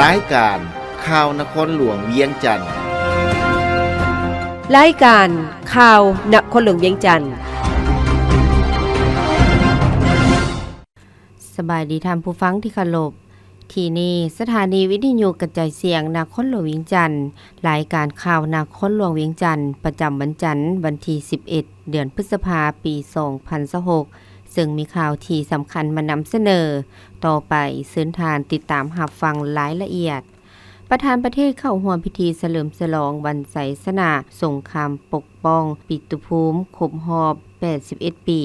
ລາຍການຂ່າວນະຄອນຫຼວງວຽງຈັນ. ລາຍການຂ່າວນະຄອນຫຼວງວຽງຈັນ. ສະບາຍດີທ່ານຜູ້ຟັງທີ່ເຄົາລົບ. ທີ່ນີ້ສະຖານີວິທະຍຸກະຈາຍສຽງນະຄອນຫຼວງວຽງຈັນ. ລາຍການຂ່າວນະຄອນຫຼວງວຽງຈັນ ປະຈຳວັນຈັນ ວັນທີສິບເອັດ ເດືອນພຶດສະພາ ປີສອງພັນຊາວຫົກ ເຊິ່ງມີຂ່າວທີ່ສຳຄັນມານຳສະເໜີ. ຕໍ່ໄປເຊີນທ່ານຕິດຕາມຮັບຟັງລາຍລະອຽດ. ປະທານປະເທດເຂົ້າຮ່ວມພິທີສະເຫຼີມສະຫຼອງວັນໄຊຊະນະສົງຄາມປົກປ້ອງປິຕຸພູມຄົບຮອບແປດສິບເອັດປີ.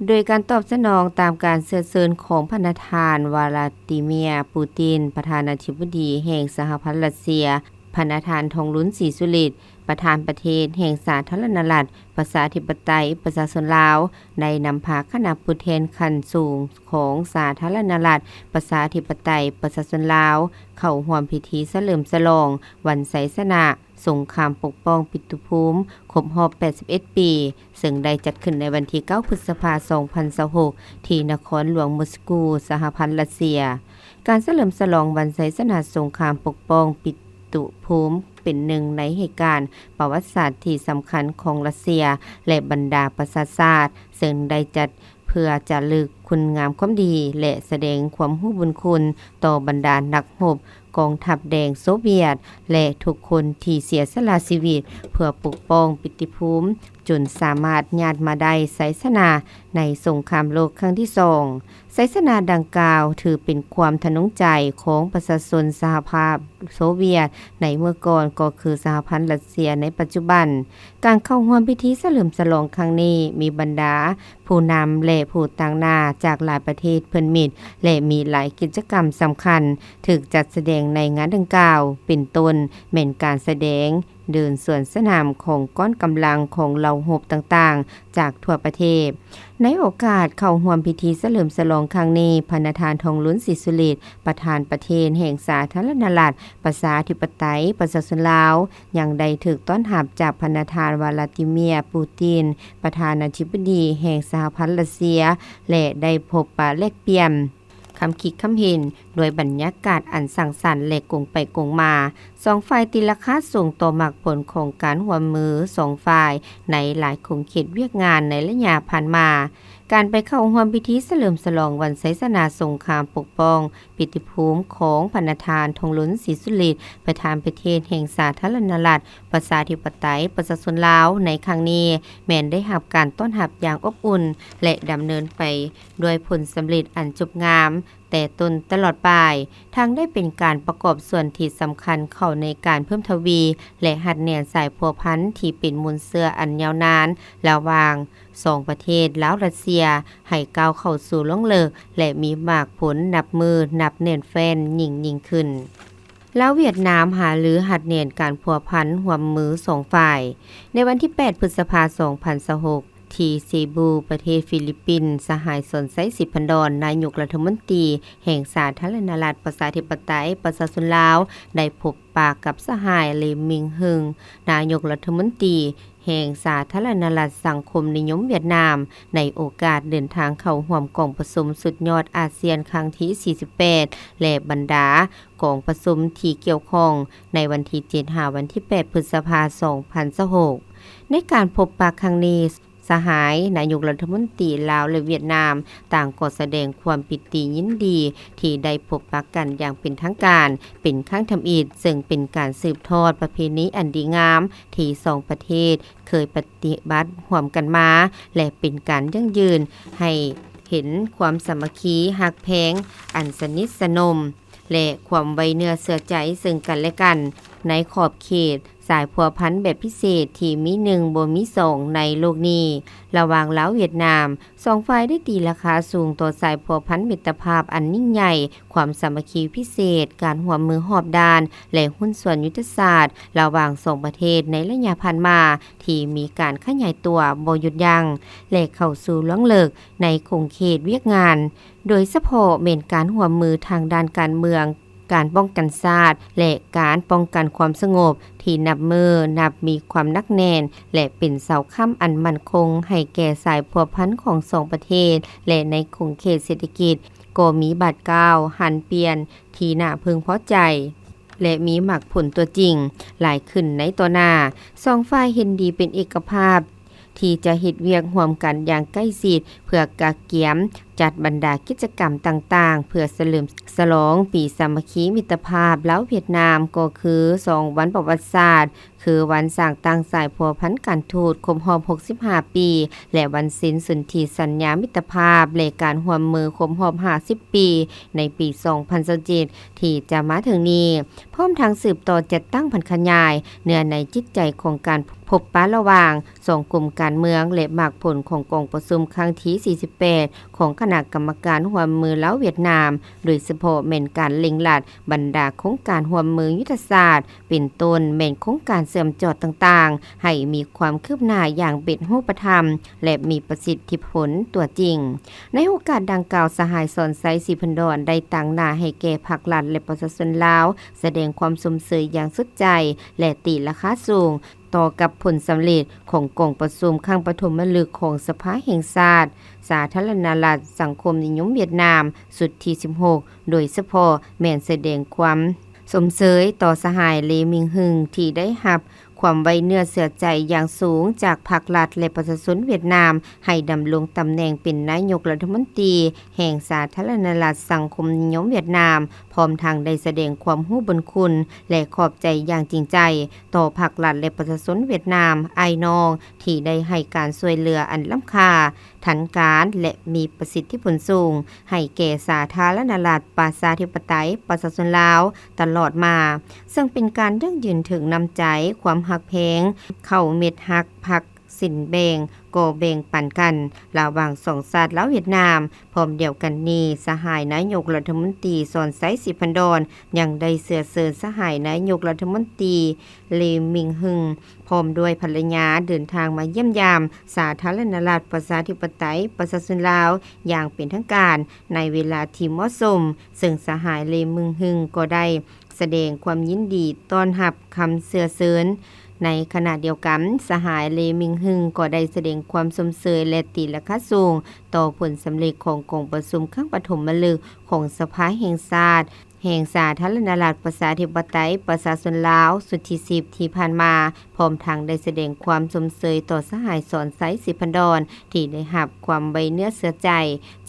ໂດຍການຕອບສະໜອງຕາມການເຊື້ອເຊີນຂອງພະນະທ່ານ ວາລາຕີເມຍ ປູຕິນ ປະທານາທິບໍດີແຫ່ງສະຫະພັນຣັດເຊຍ, ພະນະທ່ານ ທອງລຸນ ສີສຸລິດ ປະທານປະເທດແຫ່ງສາທາລະນະລັດ ປະຊາທິປະໄຕ ປະຊາຊົນລາວ ໄດ້ນຳພາຄະນະຜູ້ແທນຂັ້ນສູງຂອງສາທາລະນະລັດ ປະຊາທິປະໄຕ ປະຊາຊົນລາວ ເຂົ້າຮ່ວມພິທີສະເຫຼີມສະຫຼອງວັນໄຊຊະນະສົງຄາມປົກປ້ອງປິຕຸພູມຄົບຮອບແປດສິບເອັດປີ, ເຊິ່ງໄດ້ຈັດຂຶ້ນໃນວັນທີເກົ້າ ພຶດສະພາ ສອງພັນຊາວຫົກ ທີ່ນະຄອນຫຼວງມົສກູ, ສະຫະພັນຣັດເຊຍ. ການສະເຫຼີມສະຫຼອງວັນໄຊຊະນະສົງຄາມປົກປ້ອງປິຕຸພູມ ເປັນໜຶ່ງໃນເຫດການປະຫວັດສາດທີ່ສຳຄັນຂອງຣັດເຊຍ ແລະ ບັນດາປະຊາຊາດ, ເຊິ່ງໄດ້ຈັດເພື່ອຈາລຶກຄຸນງາມຄວາມດີ ແລະ ສະແດງຄວາມຮູ້ບຸນຄຸນຕໍ່ບັນດານັກຮົບກອງທັບແດງໂຊວຽດ ແລະ ທຸກຄົນທີ່ເສຍສະຫຼະຊີວິດເພື່ອປົກປ້ອງປິຕິພູມ ຈົນສາມາດຍາດມາໄດ້ໄຊຊະນະໃນສົງຄາມໂລກຄັ້ງທີສອງ. ໄຊຊະນະດັ່ງກ່າວຖືເປັນຄວາມທະນົງໃຈຂອງປະຊາຊົນສະຫະພາບໂຊວຽດໃນເມື່ອກ່ອນ ກໍຄືສະຫະພັນຣັດເຊຍໃນປັດຈຸບັນ. ການເຂົ້າຮ່ວມພິທີສະເຫຼີມສະຫຼອງຄັ້ງນີ້ ມີບັນດາຜູ້ນຳ ແລະ ຜູ້ຕາງໜ້າຈາກຫຼາຍປະເທດເພື່ອນມິດ ແລະ ມີຫຼາຍກິດຈະກຳສຳຄັນຖືກຈັດສະແດງໃນງານດັ່ງກ່າວ, ເປັນຕົ້ນແມ່ນການສະແດງ ເດີນສວນສະໜາມຂອງກ້ອນກຳລັງຂອງເຫຼົ່າຮົບຕ່າງໆຈາກທົ່ວປະເທດ. ໃນໂອກາດເຂົ້າຮ່ວມພິທີສະເຫຼີມສະຫຼອງຄັ້ງນີ້, ພະນະທ່ານ ທອງລຸນ ສີສຸລິດ ປະທານປະເທດແຫ່ງສາທາລະນະລັດ ປະຊາທິປະໄຕ ປະຊາຊົນລາວ ຍັງໄດ້ຖືກຕ້ອນຮັບຈາກພະນະທ່ານ ວາລາຕີເມຍ ປູຕິນ ປະທານາທິບໍດີແຫ່ງສະຫະພັນຣັດເຊຍ ແລະ ໄດ້ພົບປະແລກປ່ຽນ ຄຳຄິດຄຳເຫັນ ດ້ວຍບັນຍາກາດອັນສັງສັນ ແລະ ກົງໄປກົງມາ. ສອງຝ່າຍຕີລາຄາສູງຕໍ່ໝາກຜົນຂອງການຮ່ວມມືສອງຝ່າຍໃນຫຼາຍຂົງເຂດວຽກງານໃນໄລຍະຜ່ານມາ. ການໄປເຂົ້າຮ່ວມພິທີສະເຫຼີມສະຫຼອງວັນໄຊຊະນະສົງຄາມປົກປ້ອງປິຕິພູມຂອງພະນະທ່ານ ທອງລຸນ ສີສຸລິດ ປະທານປະເທດແຫ່ງສາທາລະນະລັດ ປະຊາທິປະໄຕ ປະຊາຊົນລາວໃນຄັ້ງນີ້ ແມ່ນໄດ້ຮັບການຕ້ອນຮັບຢ່າງອົບອຸ່ນ ແລະ ດຳເນີນໄປດ້ວຍຜົນສຳເລັດອັນຈົບງາມແຕ່ຕົ້ນຕະຫຼອດປາຍ, ທັງໄດ້ເປັນການປະກອບສ່ວນທີ່ສຳຄັນເຂົ້າໃນການເພີ່ມທະວີ ແລະ ຮັດແໜ້ນສາຍພົວພັນທີ່ເປັນມູນເຊື້ອອັນຍາວນານລະຫວ່າງສອງປະເທດລາວ-ຣັດເຊຍ ໃຫ້ກ້າວເຂົ້າສູ່ລວງເລິກ ແລະ ມີໝາກຜົນນັບມື້ນັບແໜ້ນແຟ້ນຍິ່ງໆຂຶ້ນ. ລາວ-ຫວຽດນາມ ຫາລືຮັດແໜ້ນການພົວພັນຮ່ວມມືສອງຝ່າຍ. ໃນວັນທີແປດ ພຶດສະພາ ສອງພັນຊາວຫົກ ທີ່ເຊບູ ປະເທດຟີລິບປິນ, ສະຫາຍ ສອນໄຊ ສີພັນດອນ ນາຍົກລັດຖະມົນຕີແຫ່ງສາທາລະນະລັດ ປະຊາທິປະໄຕ ປະຊາຊົນລາວ ໄດ້ພົບປະກັບສະຫາຍ ເລ ມິງ ເຮິງ ນາຍົກລັດຖະມົນຕີ ແຫ່ງສາທາລະນະລັດສັງຄົມນິຍົມຫວຽດນາມ ໃນໂອກາດເດີນທາງເຂົ້າຮ່ວມກອງປະຊຸມສຸດຍອດອາຊຽນຄັ້ງທີສີ່ສິບແປດ ແລະ ບັນດາກອງປະຊຸມທີ່ກ່ຽວຂ້ອງ ໃນວັນທີເຈັດ ຫາວັນທີແປດ ພຶດສະພາ ສອງພັນຊາວຫົກ. ໃນການພົບປະຄັ້ງນີ້, ສະຫາຍນາຍົກລັດຖະມົນຕີລາວ ແລະ ຫວຽດນາມ ຕ່າງກໍສະແດງຄວາມປີຕິຍິນດີທີ່ໄດ້ພົບປະກັນຢ່າງເປັນທາງການເປັນຄັ້ງທຳອິດ, ເຊິ່ງເປັນການສືບທອດປະເພນີອັນດີງາມ ທີ່ສອງປະເທດເຄີຍປະຕິບັດຮ່ວມກັນມາ ແລະ ເປັນການຢັ້ງຢືນໃຫ້ເຫັນຄວາມສາມັກຄີຮັກແພງອັນສະໜິດສະໜົມ ແລະ ຄວາມໄວ້ເນື້ອເຊື່ອໃຈເຊິ່ງກັນແລະກັນ ໃນຂອບເຂດສາຍພົວພັນແບບພິເສດທີ່ມີໜຶ່ງບໍ່ມີສອງໃນໂລກນີ້ ລະຫວ່າງລາວ-ຫວຽດນາມ. ສອງຝ່າຍໄດ້ຕີລາຄາສູງຕໍ່ສາຍພົວພັນມິດຕະພາບອັນຍິ່ງໃຫຍ່, ຄວາມສາມັກຄີພິເສດ, ການຮ່ວມມືຮອບດ້ານ ແລະ ຫຸ້ນສ່ວນຍຸດທະສາດລະຫວ່າງສອງປະເທດໃນໄລຍະຜ່ານມາ ທີ່ມີການຂະຫຍາຍຕົວບໍ່ຢຸດຢັ້ງ ແລະ ເຂົ້າສູ່ລວງເລິກໃນຂົງເຂດວຽກງານ, ໂດຍສະເພາະແມ່ນການຮ່ວມມືທາງດ້ານການເມືອງ, ການປ້ອງກັນຊາດ ແລະ ການປ້ອງກັນຄວາມສະຫງົບ ທີ່ນັບມື້ນັບມີຄວາມໜັກແໜ້ນ ແລະ ເປັນເສົາຄ້ຳອັນໝັ້ນຄົງໃຫ້ແກ່ສາຍພົວພັນຂອງສອງປະເທດ ແລະ ໃນຂົງເຂດເສດຖະກິດ ກໍມີບາດກ້າວຫັນປ່ຽນທີ່ໜ້າເພິ່ງພໍໃຈ ແລະ ມີໝາກຜົນຕົວຈິງຫຼາຍຂຶ້ນໃນຕໍ່ໜ້າ. ສອງຝ່າຍເຫັນດີເປັນເອກະພາບ ທີ່ຈະເຮັດວຽກຮ່ວມກັນຢ່າງໃກ້ຊິດ ເພື່ອກະກຽມຈັດບັນດາກິດຈະກຳຕ່າງໆ ເພື່ອສະເຫຼີມສະຫຼອງປີສາມັກຄີມິດຕະພາບລາວຫວຽດນາມ ກໍຄືສອງວັນປະຫວັດສາດ ຄືວັນສ້າງຕັ້ງສາຍພົວພັນການທູດຄົບຮອບຫົກສິບຫ້າປີ ແລະ ວັນເຊັນສົນທິສັນຍາມິດຕະພາບ ແລະ ການຮ່ວມມືຄົບຮອບຫ້າສິບປີ ໃນປີສອງພັນຊາວເຈັດ ທີ່ຈະມາເຖິງນີ້, ພ້ອມທັງສືບຕໍ່ຈັດຕັ້ງຜັນຂະຫຍາຍເນື້ອໃນຈິດໃຈຂອງການພົບປະລະຫວ່າງສອງກົມການເມືອງ ແລະ ໝາກຜົນຂອງກອງປະຊຸມຄັ້ງທີສີ່ສິບແປດ ຂອງຄະນະກຳມະການຮ່ວມມືລາວຫວຽດນາມ, ໂດຍສະເພາະແມ່ນການເລັ່ງລັດບັນດາໂຄງການຮ່ວມມືຍຸດທະສາດ ເປັນຕົ້ນແມ່ນໂຄງການເຊື່ອມຈອດຕ່າງໆ ໃຫ້ມີຄວາມຄືບໜ້າຢ່າງເປັນຮູບປະທຳ ແລະ ມີປະສິດທິຜົນຕົວຈິງ. ໃນໂອກາດດັ່ງກ່າວ, ສະຫາຍ ສອນໄຊ ສີພັນດອນ ໄດ້ຕາງໜ້າໃຫ້ແກ່ພັກລັດ ແລະ ປະຊາຊົນລາວ ສະແດງຄວາມຊົມເຊີຍຢ່າງສຸດໃຈ ແລະ ຕີລາຄາສູງຕໍ່ກັບຜົນສຳເລັດຂອງກອງປະຊຸມຄັ້ງປະຖົມມະລຶກຂອງສະພາແຫ່ງຊາດ ສາທາລະນະລັດສັງຄົມນິຍົມຫວຽດນາມ ຊຸດທີສິບຫົກ ໂດຍສະເພາະແມ່ນສະແດງຄວາມຊົມເຊີຍຕໍ່ສະຫາຍ ເລ ມິງຮຶງ ທີ່ໄດ້ຮັບຄວາມໄວ້ເນື້ອເຊື່ອໃຈຢ່າງສູງຈາກພັກລັດ ແລະ ປະຊາຊົນຫວຽດນາມ ໃຫ້ດຳລົງຕຳແໜ່ງເປັນນາຍົກລັດຖະມົນຕີແຫ່ງສາທາລະນະລັດສັງຄົມນິຍົມຫວຽດນາມ, ພ້ອມທັງໄດ້ສະແດງຄວາມຮູ້ບຸນຄຸນ ແລະ ຂອບໃຈຢ່າງຈິງໃຈຕໍ່ພັກລັດ ແລະ ປະຊາຊົນຫວຽດນາມອ້າຍນ້ອງ ທີ່ໄດ້ໃຫ້ການຊ່ວຍເຫຼືອອັນລ້ຳຄ່າ ທັນການ ແລະ ມີປະສິດທິຜົນສູງ ໃຫ້ແກ່ສາທາລະນະລັດ ປະຊາທິປະໄຕ ປະຊາຊົນລາວຕະຫຼອດມາ, ເຊິ່ງເປັນການຢັ້ງຢືນເຖິງນ້ຳໃຈ, ຄວາມຮັກແພງ, ເຂົ້າເມັດຮັກພັກ ສິນແບ່ງກໍແບ່ງປັນກັນ ລະຫວ່າງສອງຊາດລາວຫວຽດນາມ. ພ້ອມດຽວກັນນີ້, ສະຫາຍນາຍົກລັດຖະມົນຕີ ສອນໄຊ ສີພັນດອນ ຍັງໄດ້ເຊື້ອເຊີນສະຫາຍນາຍົກລັດຖະມົນຕີ ເລ ມິງຮຶງ ພ້ອມດ້ວຍພັນລະຍາ ເດີນທາງມາຢ້ຽມຢາມສາທາລະນະລັດ ປະຊາທິປະໄຕ ປະຊາຊົນລາວຢ່າງເປັນທາງການ ໃນເວລາທີ່ເໝາະສົມ, ເຊິ່ງສະຫາຍ ເລ ມິງຮຶງ ກໍໄດ້ ສະແດງຄວາມຍິນດີຕ້ອນຮັບຄຳເຊື້ອເຊີນ. ໃນຂະນະດຽວກັນ, ສະຫາຍ ເລ ມິງຮຶງ ກໍໄດ້ສະແດງຄວາມຊົມເຊີຍ ແລະ ຕີລາຄາສູງຕໍ່ຜົນສຳເລັດຂອງກອງປະຊຸມຄັ້ງປະຖົມມະລຶກຂອງສະພາແຫ່ງຊາດ ແຫ່ງສາທາລະນະລັດ ປະຊາທິປະໄຕ ປະຊາຊົນລາວ ຊຸດທີສິບ ທີ່ຜ່ານມາ, ພ້ອມທັງໄດ້ສະແດງຄວາມຊົມເຊີຍຕໍ່ສະຫາຍ ສອນໄຊ ສີພັນດອນ ທີ່ໄດ້ຮັບຄວາມໄວ້ເນື້ອເຊື່ອໃຈ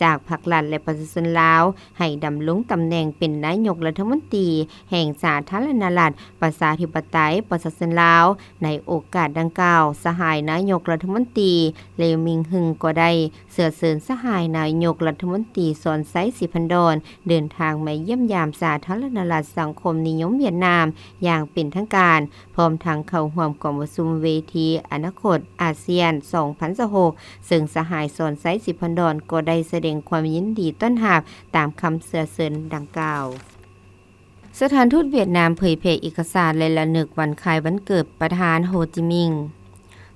ຈາກພັກລັດ ແລະ ປະຊາຊົນລາວ ໃຫ້ດຳລົງຕຳແໜ່ງເປັນນາຍົກລັດຖະມົນຕີແຫ່ງສາທາລະນະລັດ ປະຊາທິປະໄຕ ປະຊາຊົນລາວ. ໃນໂອກາດດັ່ງກ່າວ, ສະຫາຍນາຍົກລັດຖະມົນຕີ ເລ ມິງຮຶງ ກໍໄດ້ເຊື້ອເຊີນສະຫາຍນາຍົກລັດຖະມົນຕີ ສອນໄຊ ສີພັນດອນ ເດີນທາງມາຢ້ຽມຢາມສາທາລະນະລັດສັງຄົມນິຍົມຫວຽດນາມຢ່າງເປັນທາງການ, ພ້ອມທັງເຂົ້າຮ່ວມກອງປະຊຸມເວທີອະນາຄົດອາຊຽນ ສອງພັນຊາວຫົກ ເຊິ່ງສະຫາຍ ສອນໄຊ ສີພັນດອນ ກໍໄດ້ສະແດງຄວາມຍິນດີຕ້ອນຮັບຕາມຄຳເຊື້ອເຊີນດັ່ງກ່າວ. ສະຖານທູດຫວຽດນາມເຜີຍແຜ່ເອກະສານ ແລະ ລະນຶກວັນຄ້າຍວັນເກີດປະທານໂຮຈິມິງ.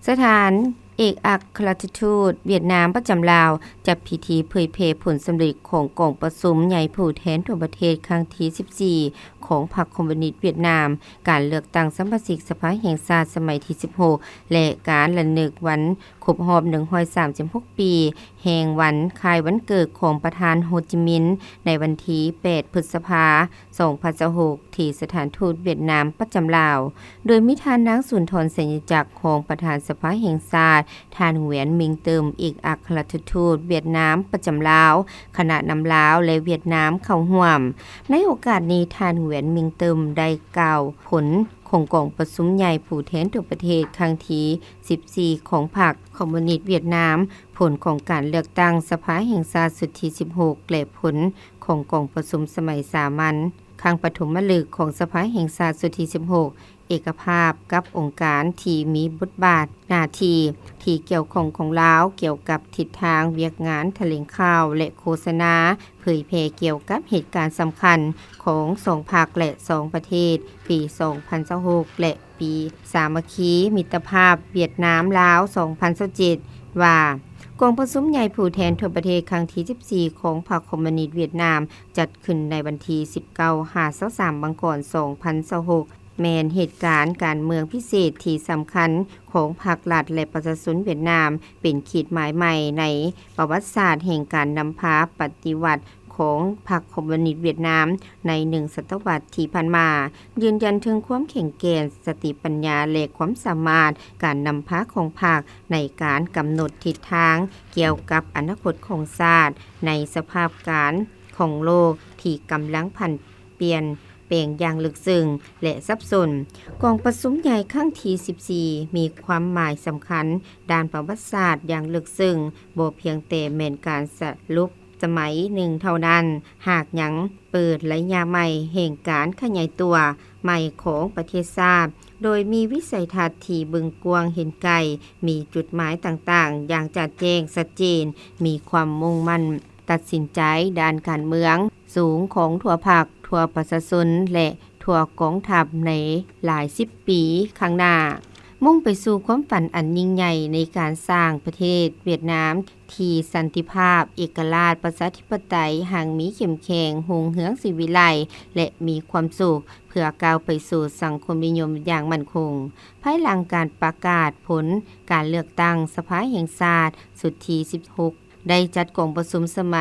ສະຖານເອກອັກຄະລັດຖະທູດຫວຽດນາມປະຈຳລາວ ຈັດພິທີເຜີຍແຜ່ຜົນສຳເລັດຂອງກອງປະຊຸມໃຫຍ່ຜູ້ແທນທົ່ວປະເທດຄັ້ງທີສິບສີ່ ຂອງພັກຄອມມູນິດຫວຽດນາມ, ການເລືອກຕັ້ງສະມາຊິກສະພາແຫ່ງຊາດສະໄໝທີສິບຫົກ ແລະ ການລະນຶກວັນຄົບຮອບໜຶ່ງຮ້ອຍສາມສິບຫົກປີ ແຫ່ງວັນຄ້າຍວັນເກີດຂອງປະທານໂຮຈິມິນ ໃນວັນທີແປດ ພຶດສະພາ ສອງພັນຊາວຫົກ ທີ່ສະຖານທູດຫວຽດນາມປະຈຳລາວ, ໂດຍມີທ່ານນາງ ສຸນທອນ ໄຊຍະຈັກ ຮອງປະທານສະພາແຫ່ງຊາດ, ທ່ານ ຫວຽນ ມິງເຕີມ ເອກອັກຄະລັດຖະທູດຫວຽດນາມປະຈຳລາວ, ຄະນະນຳລາວ ແລະ ຫວຽດນາມເຂົ້າຮ່ວມ. ໃນໂອກາດນີ້, ທ່ານ ຫວຽນ ມິງເຕີມ ໄດ້ກ່າວຜົນຂອງກອງປະຊຸມໃຫຍ່ຜູ້ແທນທົ່ວປະເທດຄັ້ງທີສິບສີ່ ຂອງພັກຄອມມູນິດຫວຽດນາມ, ຜົນຂອງການເລືອກຕັ້ງສະພາແຫ່ງຊາດຊຸດທີສິບຫົກ ແລະ ຜົນຂອງກອງປະຊຸມສະໄໝສາມັນ ຄັ້ງປະຖົມມະລຶກຂອງສະພາແຫ່ງຊາດຊຸດທີສິບຫົກ, ເອກະພາບກັບອົງການທີ່ມີບົດບາດໜ້າທີ່ທີ່ກ່ຽວຂ້ອງຂອງລາວ ກ່ຽວກັບທິດທາງວຽກງານຖະແຫຼງຂ່າວ ແລະ ໂຄສະນາ ເຜີຍແຜ່ກ່ຽວກັບເຫດການສຳຄັນຂອງສອງພັກ ແລະ ສອງປະເທດ ປີສອງພັນຊາວຫົກ ແລະ ປີສາມັກຄີມິດຕະພາບຫວຽດນາມ-ລາວ ສອງພັນຊາວເຈັດ ວ່າ ກອງປະຊຸມໃຫຍ່ຜູ້ແທນທົ່ວປະເທດຄັ້ງທີສິບສີ່ ຂອງພັກຄອມມູນິດຫວຽດນາມ ຈັດຂຶ້ນໃນວັນທີສິບເກົ້າ ຫາ ຊາວສາມ ມັງກອນ ສອງພັນຊາວຫົກ ແມ່ນເຫດການການເມືອງພິເສດທີ່ສຳຄັນຂອງພັກລັດ ແລະ ປະຊາຊົນຫວຽດນາມ, ເປັນຂີດໝາຍໃໝ່ໃນປະຫວັດສາດແຫ່ງການນຳພາປະຕິວັດ ຂອງພັກຄອມມູນິດຫວຽດນາມໃນໜຶ່ງສະຕະວັດທີ່ຜ່ານມາ, ຢືນຢັນເຖິງຄວາມແຂງແກ່ນ, ສະຕິປັນຍາ ແລະ ຄວາມສາມາດການນຳພາຂອງພັກໃນການກຳນົດທິດທາງກ່ຽວກັບອະນາຄົດຂອງຊາດ ໃນສະພາບການຂອງໂລກທີ່ກຳລັງຜັນປ່ຽນແປງຢ່າງເລິກເຊິ່ງ ແລະ ສັບສົນ. ກອງປະຊຸມໃຫຍ່ຄັ້ງທີສິບສີ່ ມີຄວາມໝາຍສຳຄັນດ້ານປະຫວັດສາດຢ່າງເລິກເຊິ່ງ, ບໍ່ພຽງແຕ່ແມ່ນການສະຫຼຸບສະໄໝໜຶ່ງເທົ່ານັ້ນ, ຫາກຍັງເປີດໄລຍະໃໝ່ແຫ່ງການຂະຫຍາຍຕົວໃໝ່ຂອງປະເທດຊາດ, ໂດຍມີວິໄສທັດທີ່ເບິ່ງກວ້າງເຫັນໄກ, ມີຈຸດໝາຍຕ່າງໆຢ່າງຈະແຈ້ງຊັດເຈນ, ມີຄວາມມຸ່ງໝັ້ນຕັດສິນໃຈດ້ານການເມືອງສູງຂອງທົ່ວພັກ, ທົ່ວປະຊາຊົນ ແລະ ທົ່ວກອງທັບໃນຫຼາຍສິບປີຂ້າງໜ້າ, ມຸ່ງໄປສູ່ຄວາມຝັນອັນຍິ່ງໃຫຍ່ໃນການສ້າງປະເທດຫວຽດນາມທີ່ສັນຕິພາບ, ເອກະລາດ, ປະຊາທິປະໄຕ, ຮັ່ງມີເຂັ້ມແຂງ, ຮຸ່ງເຮືອງສີວິໄລ ແລະ ມີຄວາມສຸກ, ເພື່ອກ້າວໄປສູ່ສັງຄົມນິຍົມຢ່າງໝັ້ນຄົງ. ພາຍຫຼັງການປະກາດຜົນການເລືອກຕັ້ງສະພາແຫ່ງຊາດຊຸດທີສິບຫົກ ໄດ້ຈັດກອງປະຊຸມສະໄໝ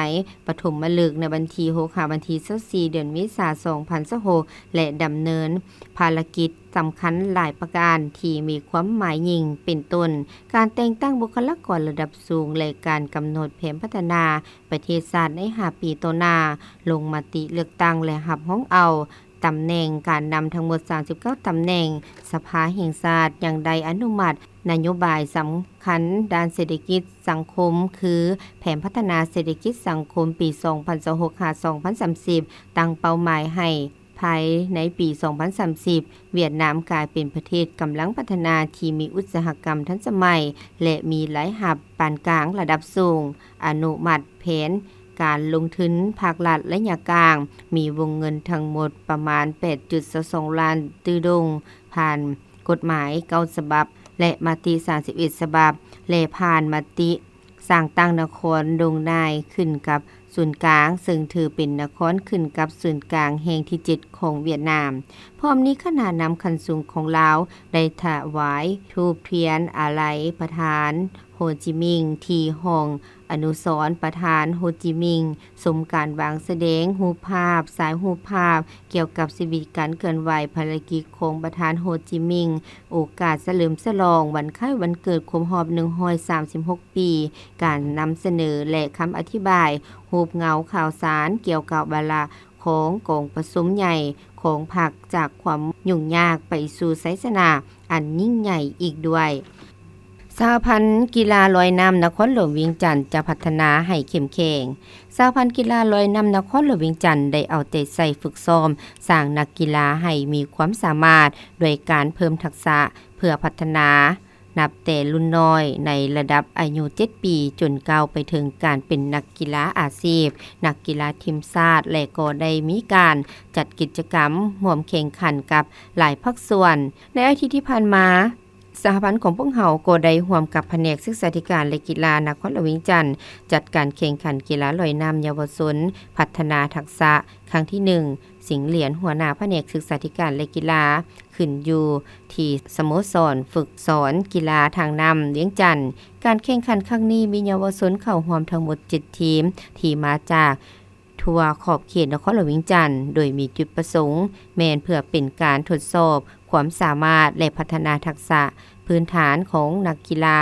ປະຖົມມະລຶກໃນວັນທີຫົກ ຫາວັນທີຊາວສີ່ ເດືອນເມສາ ສອງພັນຊາວຫົກ ແລະ ດຳເນີນພາລະກິດສຳຄັນຫຼາຍປະການທີ່ມີຄວາມໝາຍຍິ່ງ ເປັນຕົ້ນ ການແຕ່ງຕັ້ງບຸກຄະລາກອນລະດັບສູງ ແລະ ການກຳນົດແຜນພັດທະນາປະເທດຊາດໃນຫ້າປີຕໍ່ໜ້າ, ລົງມະຕິເລືອກຕັ້ງ ແລະ ຮັບຮອງເອົາ ຕຳແໜ່ງການນຳທັງໝົດສາມສິບເກົ້າຕຳແໜ່ງ, ສະພາແຫ່ງຊາດຍັງໄດ້ອະນຸມັດນະໂຍບາຍສຳຄັນດ້ານເສດຖະກິດສັງຄົມ ຄື ແຜນພັດທະນາເສດຖະກິດສັງຄົມປີສອງພັນຊາວຫົກ ຫາ ສອງພັນສາມສິບ ຕັ້ງເປົ້າໝາຍໃຫ້ພາຍໃນປີສອງພັນສາມສິບ ຫວຽດນາມກາຍເປັນປະເທດກຳລັງພັດທະນາທີ່ມີອຸດສາຫະກຳທັນສະໄໝ ແລະ ມີລາຍຮັບປານກາງລະດັບສູງ, ອະນຸມັດແຜນ ການລົງທຶນພາກລັດໄລຍະກາງ ມີວົງເງິນທັງໝົດປະມານແປດຈຸດສອງສອງລ້ານຕື້ດົງ, ຜ່ານກົດໝາຍເກົ້າສະບັບ ແລະ ມະຕິສາມສິບເອັດສະບັບ ແລະ ຜ່ານມະຕິສ້າງຕັ້ງນະຄອນດົງນາຍຂຶ້ນກັບສູນກາງ, ເຊິ່ງຖືເປັນນະຄອນຂຶ້ນກັບສູນກາງແຫ່ງທີເຈັດຂອງຫວຽດນາມ. ພ້ອມນີ້ຄະນະນຳຂັ້ນສູງຂອງລາວໄດ້ຖວາຍທູບທຽນອາໄລປະທານໂຮຈິມິງ ທີ່ຫ້ອງ ອະນຸສອນປະທານໂຮຈິມິງ, ຊົມການວາງສະແດງຮູບພາບ, ສາຍຮູບພາບກ່ຽວກັບຊີວິດການເຄື່ອນໄຫວ, ພາລະກິດຂອງປະທານໂຮຈິມິງ, ໂອກາດສະເຫຼີມສະຫຼອງວັນຄ້າຍວັນເກີດຄົບຮອບໜຶ່ງຮ້ອຍສາມສິບຫົກປີ, ການນຳສະເໜີ ແລະ ຄຳອະທິບາຍຮູບເງົາຂ່າວສານກ່ຽວກັບວາລະຂອງກອງປະຊຸມໃຫຍ່ຂອງພັກ, ຈາກຄວາມຫຍຸ້ງຍາກໄປສູ່ໄຊຊະນະອັນຍິ່ງໃຫຍ່ອີກດ້ວຍ. ສະຫະພັນກິລາລອຍນ້ຳນະຄອນຫຼວງວຽງຈັນຈະພັດທະນາໃຫ້ເຂັ້ມແຂງ. ສະຫະພັນກິລາລອຍນ້ຳນະຄອນຫຼວງວຽງຈັນໄດ້ເອົາໃຈໃສ່ຝຶກຊ້ອມສ້າງນັກກິລາໃຫ້ມີຄວາມສາມາດ ດ້ວຍການເພີ່ມທັກສະເພື່ອພັດທະນາ ນັບແຕ່ລຸ້ນນ້ອຍໃນລະດັບອາຍຸເຈັດປີ ຈົນກ້າວໄປເຖິງການເປັນນັກກິລາອາຊີບ, ນັກກິລາທີມຊາດ ແລະ ກໍໄດ້ມີການຈັດກິດຈະກຳຮ່ວມແຂ່ງຂັນກັບຫຼາຍພາກສ່ວນ. ໃນອາທິດທີ່ຜ່ານມາ, ສະຫະພັນຂອງພວກເຮົາກໍໄດ້ຮ່ວມກັບພະແນກສຶກສາທິການ ແລະ ກິລານະຄອນຫຼວງວຽງຈັນ ຈັດການແຂ່ງຂັນກິລາລອຍນ້ຳເຍົາວະຊົນພັດທະນາທັກສະຄັ້ງທີໜຶ່ງ ຊິງຫຼຽນຫົວໜ້າພະແນກສຶກສາທິການ ແລະ ກິລາ ຂຶ້ນຢູ່ທີ່ສະໂມສອນຝຶກສອນກິລາທາງນ້ຳວຽງຈັນ. ການແຂ່ງຂັນຄັ້ງນີ້ມີເຍົາວະຊົນເຂົ້າຮ່ວມທັງໝົດເຈັດທີມ ທີ່ມາຈາກ ທົ່ວຂອບເຂດນະຄອນຫຼວງວຽງຈັນ, ໂດຍມີຈຸດປະສົງແມ່ນເພື່ອເປັນການທົດສອບຄວາມສາມາດ ແລະ ພັດທະນາທັກສະພື້ນຖານຂອງນັກກິລາ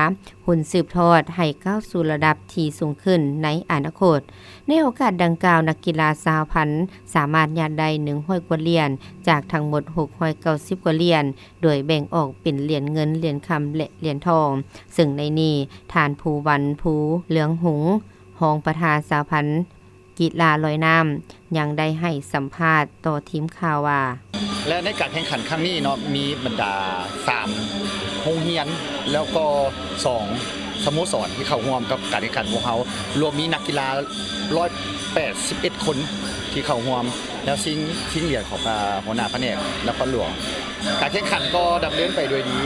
ຮຸ່ນສືບທອດໃຫ້ກ້າວສູ່ລະດັບທີ່ສູງຂຶ້ນໃນອະນາຄົດ. ໃນໂອກາດດັ່ງກ່າວ, ນັກກິລາສະຫະພັນສາມາດຍາດໄດ້ໜຶ່ງຮ້ອຍກວ່າຫຼຽນ ຈາກທັງໝົດຫົກຮ້ອຍເກົ້າສິບກວ່າຫຼຽນ, ໂດຍແບ່ງອອກເປັນຫຼຽນເງິນ, ຫຼຽນຄຳ ແລະ ຫຼຽນທອງ, ເຊິ່ງໃນນີ້ ທ່ານ ພູວັນ ພູເລືອງຮຸງ ຮອງປະທານສະຫະພັນ ກິລາລອຍນ້ຳ ຍັງໄດ້ໃຫ້ສຳພາດຕໍ່ທີມຂ່າວວ່າ ແລະ ໃນການແຂ່ງຂັນຄັ້ງນີ້ເນາະ ມີບັນດາສາມໂຮງຮຽນ ແລ້ວກໍສອງສະໂມສອນທີ່ເຂົ້າຮ່ວມກັບການແຂ່ງຂັນຂອງເຮົາ, ລວມມີນັກກິລາຮ້ອຍແປດສິບເອັດຄົນທີ່ເຂົ້າຮ່ວມ ແລ້ວຊິງ ຊິງຫຼຽນຂອງ ອາ ຫົວໜ້າພະແນກນະຄອນຫຼວງ. ການແຂ່ງຂັນກໍດຳເນີນໄປໂດຍດີ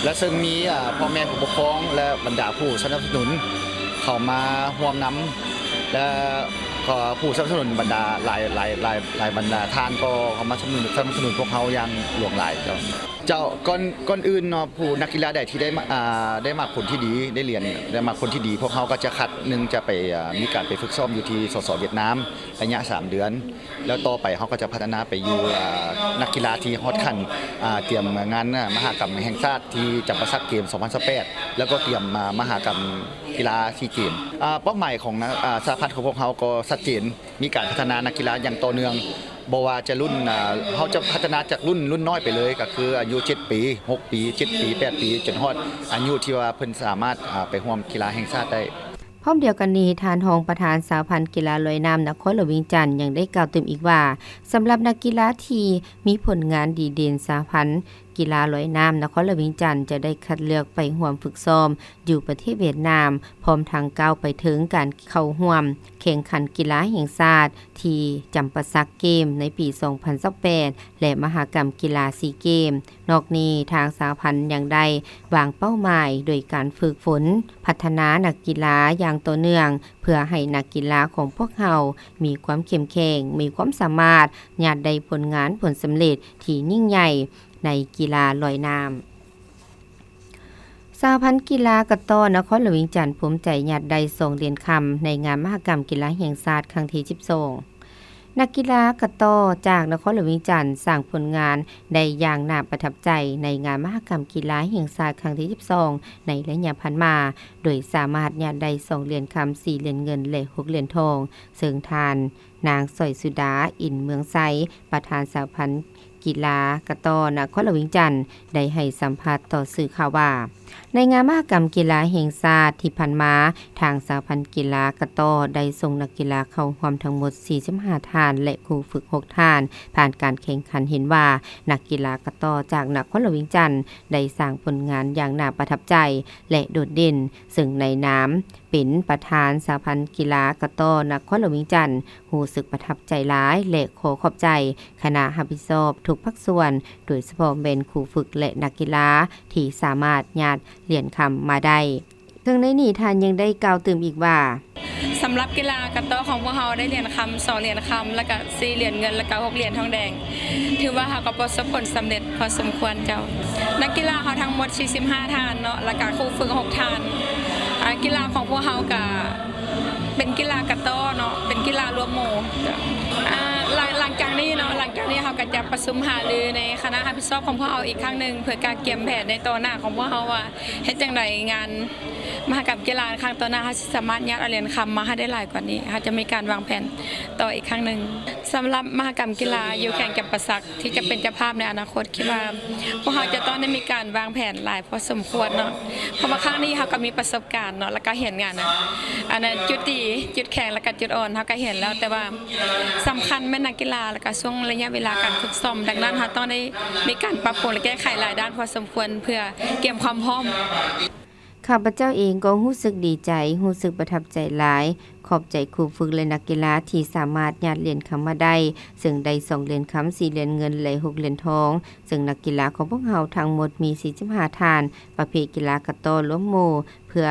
ແລະ ເຊິ່ງມີ ອາ ພໍ່ແມ່ຜູ້ປົກຄອງ ແລະ ບັນດາຜູ້ສະໜັບສະໜູນເຂົ້າມາຮ່ວມນຳ ແລະ ກໍຜູ້ສະໜັບສະໜູນບັນດາຫຼາຍ ຫຼາຍ ຫຼາຍ ຫຼາຍບັນດາທ່ານກໍເຂົ້າມາສະໜັບສະໜູນ ສະໜັບສະໜູນພວກເຮົາຢ່າງຫຼວງຫຼາຍເຈົ້າ. ເຈົ້າ ກ່ອນ ກ່ອນອື່ນເນາະ ຜູ້ນັກກິລາໃດທີ່ໄດ້ມາ ອ່າ ໄດ້ມາຜົນທີ່ດີ ໄດ້ຫຼຽນ ໄດ້ມາຜົນທີ່ດີ ພວກເຮົາກໍຈະຄັດ ໜຶ່ງ ຈະໄປ ອ່າ ມີການໄປຝຶກຊ້ອມຢູ່ທີ່ ສສ ຫວຽດນາມ ໄລຍະສາມເດືອນ ແລ້ວຕໍ່ໄປເຮົາກໍຈະພັດທະນາໄປຢູ່ ອ່າ ນັກກິລາທີ່ຮອດຂັ້ນ ອ່າ ຕຽມງານ ອ່າ ມະຫະກຳແຫ່ງຊາດທີ່ຈຳປາສັກເກມສອງພັນຊາວແປດ ແລ້ວກໍຕຽມ ອ່າ ມະຫະກຳ ກິລາຊີເກມ. ອ່າ ເປົ້າໝາຍຂອງນະ ອ່າ ສະຫະພັນຂອງພວກເຮົາກໍຊັດເຈນ, ມີການພັດທະນານັກກິລາຢ່າງຕໍ່ເນື່ອງ, ບໍ່ວ່າຈະລຸ້ນ ອ່າ ເຮົາຈະພັດທະນາຈາກລຸ້ນ ລຸ້ນນ້ອຍໄປເລີຍ ກໍຄືອາຍຸເຈັດປີ ຫົກປີ ເຈັດປີ ແປດປີ ຈົນຮອດອາຍຸທີ່ວ່າເພິ່ນສາມາດ ອ່າ ໄປຮ່ວມກິລາແຫ່ງຊາດໄດ້. ພ້ອມດຽວກັນນີ້, ທ່ານຮອງປະທານສະຫະພັນກິລາລອຍນ້ຳນະຄອນຫຼວງວຽງຈັນ ຍັງໄດ້ກ່າວຕື່ມອີກວ່າ, ສຳລັບນັກກິລາທີ່ມີຜົນງານດີເດັ່ນ, ສະຫະພັນ ກິລາລອຍນ້ຳນະຄອນຫຼວງວຽງຈັນຈະໄດ້ຄັດເລືອກໄປຮ່ວມຝຶກຊ້ອມຢູ່ປະເທດຫວຽດນາມ, ພ້ອມທັງກ້າວໄປເຖິງການເຂົ້າຮ່ວມແຂ່ງຂັນກິລາແຫ່ງຊາດທີ່ຈຳປາສັກເກມໃນປີສອງພັນຊາວແປດ ແລະ ມະຫະກຳກິລາຊີເກມ. ນອກນີ້, ທາງສະຫະພັນຍັງໄດ້ວາງເປົ້າໝາຍໂດຍການຝຶກຝົນພັດທະນານັກກິລາຢ່າງຕໍ່ເນື່ອງ, ເພື່ອໃຫ້ນັກກິລາຂອງພວກເຮົາມີຄວາມເຂັ້ມແຂງ, ມີຄວາມສາມາດ, ຍາດໄດ້ຜົນງານຜົນສຳເລັດທີ່ຍິ່ງໃຫຍ່ ໃນກິລາລອຍນ້ຳ. ສະຫະພັນກິລາກະຕໍ້ນະຄອນຫຼວງວຽງຈັນພູມໃຈຍາດໄດ້ສອງຫຼຽນຄຳໃນງານມະຫະກຳກິລາແຫ່ງຊາດຄັ້ງທີສິບສອງ. ນັກກິລາກະຕໍ້ຈາກນະຄອນຫຼວງວຽງຈັນສ້າງຜົນງານໄດ້ຢ່າງໜ້າປະທັບໃຈໃນງານມະຫະກຳກິລາແຫ່ງຊາດຄັ້ງທີສິບສອງ ໃນໄລຍະຜ່ານມາ, ໂດຍສາມາດຍາດໄດ້ສອງຫຼຽນຄຳ, ສີ່ຫຼຽນເງິນ ແລະ ຫົກຫຼຽນທອງ, ເຊິ່ງທ່ານ ນາງ ສອຍສຸດາ ອິນເມືອງໄຊ ປະທານສະຫະພັນກິລາກະຕໍ້ນະຄອນຫຼວງວຽງຈັນ ໄດ້ໃຫ້ສຳພາດຕໍ່ສື່ຂ່າວວ່າ, ໃນງານມະຫະກຳກິລາແຫ່ງຊາດທີ່ຜ່ານມາ, ທາງສະຫະພັນກິລາກະຕໍ້ໄດ້ສົ່ງນັກກິລາເຂົ້າຮ່ວມທັງໝົດສີ່ສິບຫ້າທ່ານ ແລະ ຄູຝຶກຫົກທ່ານ. ຜ່ານການແຂ່ງຂັນເຫັນວ່າ ນັກກິລາກະຕໍ້ຈາກນະຄອນຫຼວງວຽງຈັນ ໄດ້ສ້າງຜົນງານຢ່າງໜ້າປະທັບໃຈ ແລະ ໂດດເດັ່ນ, ເຊິ່ງໃນນາມ ເປັນປະທານສະຫະພັນກິລາກະຕໍ້ນະຄອນຫຼວງວຽງຈັນ ຮູ້ສຶກປະທັບໃຈຫຼາຍ ແລະ ຂໍຂອບໃຈຄະນະຮັບຜິດຊອບທຸກພາກສ່ວນ, ໂດຍສະເພາະແມ່ນຄູຝຶກ ແລະ ນັກກິລາທີ່ສາມາດຍາດຫຼຽນຄຳມາໄດ້. ເຊິ່ງໃນນີ້ທ່ານຍັງໄດ້ກ່າວຕື່ມອີກວ່າ, ສຳລັບກິລາກະຕໍ້ຂອງພວກເຮົາໄດ້ຫຼຽນຄຳ ສອງຫຼຽນຄຳ ແລ້ວກະສີ່ຫຼຽນເງິນ ແລ້ວກະຫົກຫຼຽນທອງແດງ. ຖືວ່າເຮົາກໍປະສົບຜົນສຳເລັດພໍສົມຄວນເຈົ້າ. ນັກກິລາເຮົາທັງໝົດສີ່ສິບຫ້າທ່ານເນາະ ແລ້ວກະຄູຝຶກຫົກທ່ານ. ອາ ກິລາຂອງພວກເຮົາກະເປັນກິລາກະຕໍ້ເນາະ ເປັນກິລາລວມໝູ່. ອາ ຫຼັງ ຫຼັງຈາກນີ້ເນາະ ຫຼັງຈາກນີ້ເຮົາກະຈະປະຊຸມຫາລືໃນຄະນະຮັບຜິດຊອບຂອງພວກເຮົາອີກຄັ້ງໜຶ່ງ ເພື່ອກະກຽມແຜນໃນຕໍ່ໜ້າຂອງພວກເຮົາວ່າ ເຮັດຈັ່ງໃດງານມະຫະກຳກິລາຄັ້ງຕໍ່ໜ້າ ເຮົາຊິສາມາດຍາດເອົາຫຼຽນຄຳມາໃຫ້ໄດ້ຫຼາຍກວ່ານີ້. ເຮົາຈະມີການວາງແຜນຕໍ່ອີກຄັ້ງໜຶ່ງ. ສຳລັບມະຫະກຳກິລາຢູ່ແຂວງຈຳປາສັກ ທີ່ຈະເປັນເຈົ້າພາບໃນອະນາຄົດ, ຄິດວ່າພວກເຮົາຈະຕ້ອງໄດ້ມີການວາງແຜນຫຼາຍພໍສົມຄວນເນາະ, ເພາະວ່າຄັ້ງນີ້ເຮົາກໍມີປະສົບການເນາະ ແລ້ວກໍເຫັນງານ ອັນນັ້ນ ຈຸດດີ ຈຸດແຂງ ແລ້ວກໍຈຸດອ່ອນເຮົາກໍເຫັນແລ້ວ, ແຕ່ວ່າສຳຄັນແມ່ນນັກກິລາ ແລ້ວກໍຊ່ວງໄລຍະເວລາການຝຶກຊ້ອມ. ດັ່ງນັ້ນ ເຮົາຕ້ອງໄດ້ມີການປັບປຸງ ແລະ ແກ້ໄຂຫຼາຍດ້ານພໍສົມຄວນ ເພື່ອກຽມຄວາມພ້ອມ. ຂ້າພະເຈົ້າເອງກໍຮູ້ສຶກດີໃຈ, ຮູ້ສຶກປະທັບໃຈຫຼາຍ. ຂອບໃຈຄູຝຶກ ແລະ ນັກກິລາທີ່ສາມາດຍາດຫຼຽນຄຳມາໄດ້, ເຊິ່ງໄດ້ສອງຫຼຽນຄຳ, ສີ່ຫຼຽນເງິນ ແລະ ຫົກຫຼຽນທອງ, ເຊິ່ງນັກກິລາຂອງພວກເຮົາທັງໝົດມີສີ່ສິບຫ້າທ່ານ, ປະເພດກິລາກະຕໍ້ລວມໝູ່, ເພື່ອ